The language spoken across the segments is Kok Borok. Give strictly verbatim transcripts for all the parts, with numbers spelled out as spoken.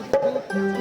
Thank you.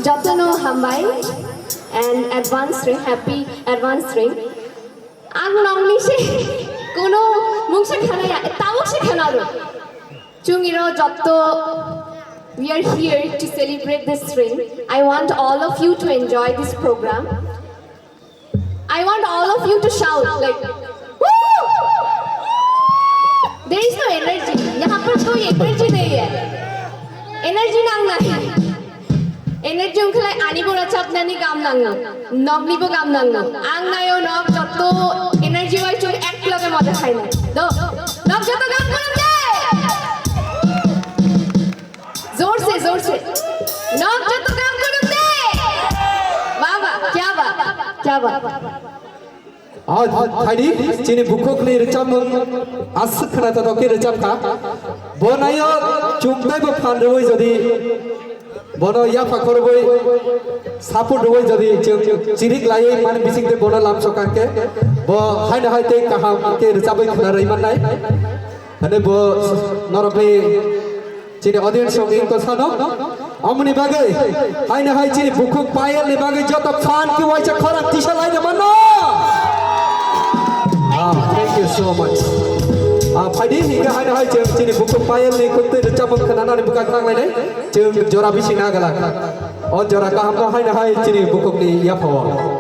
Jotono hambai and advance ring, happy advance ring. Ang nokni se kuno mungsa khanaya, tabuk se khanaro. Chwng iro jotto, we are here to celebrate this thing. I want all of you to enjoy this program. I want all of you to shout like, "Woo!" There is no energy. यहाँ पर कोई energy नहीं है। Energy nang nai. Energy wngkhlai ani bo rwchapnani gam nango, nokni bo gam nango. Ang nayo nok jotto energy bai chwng ek loge moja khainai. Do, nok jotto gam korok de. Jor se, jor se. Nok jotto gam korok de. Wah, wah, kya baat, kya baat. Ah, phaidi, chini bukhukni rwchapmung aswk khwnaithothok khe rwchapkha. Bo nayo chwng teibo phan rwui jodi bono yapha khorwi support rwui jodi chwng chirik laiwi mani bisingtwi bono lamsokha khe bo haino hai tei kaham khe rwchabwi khwna rwi mannai. Hwnwi bo norokni chini audience rok wngkha sano. Amoni bagwi haino hai chini bukhuk Payel ni bagwi joto phan khe waisa khorang tisa laina mano. Ah, thank you so much. Ah, phaidi hinkhe haino hai chini bukhuk Payel ni kuktwi rwchapmung khwnanani bwkha khang lainai. Chwng jora bisi nagalak. O jora kaham no haino hai chini bukhuk ni yaphao.